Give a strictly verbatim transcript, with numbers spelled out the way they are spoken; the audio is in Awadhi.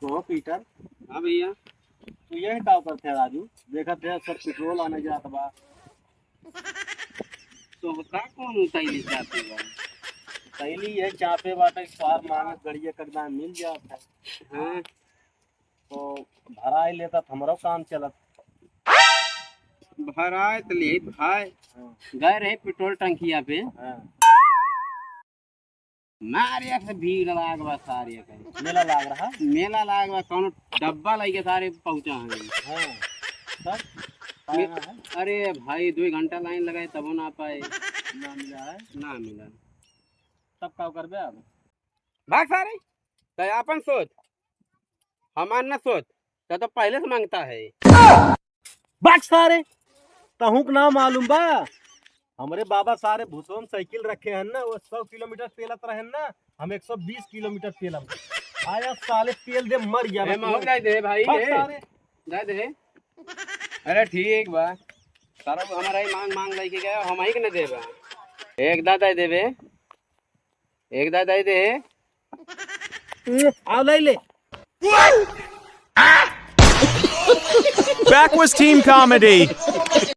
हो पीटर। हाँ भैया। तू यह का करते है राजू? देखत है सब पेट्रोल आने जात बा। तो का कौन उतैली चापे बा? उतैली ये चापे बाटे, सार मांगे गड़िया कटदा मिल जात है। हाँ। तो भराई लेता तो हमरो काम चलत। भराए तो ले भाई। हाँ। गए रहे पेट्रोल टंकिया पे। हाँ। मारे एक से भीड़ लाग बा सारे के। मेला लाग रहा? मेला लाग बा, कौनो डब्बा लेके सारे पहुँचा है। हाँ। तब? पाया ना है? अरे भाई, दो घंटा लाइन लगाए तबो ना पाए। ना मिला है? ना मिला। तब का करबे अब? भाग सारे, तै आपन सोच, हमार न सोच, तै तो पहले से मांगता है। भाग सारे, तहूँ के ना मालूम बा? हमरे बाबा सारे भुसवा में साइकिल रखे हैं ना, वो सौ किलोमीटर पेलत रहे ना, हम एक सौ बीस किलोमीटर पेलब। आया साले पेल दे मर गया ए, बस। महुक जाए दे भाई, भाग ए। सारे। जाए दे। अरे ठीक बा, सारा हमारा ही मांग मांग लेके गया, हम ही के न देबा। एक दा दे देबे, एक दा दे दे। ए, आओ ले ले। Backwards Team Comedy।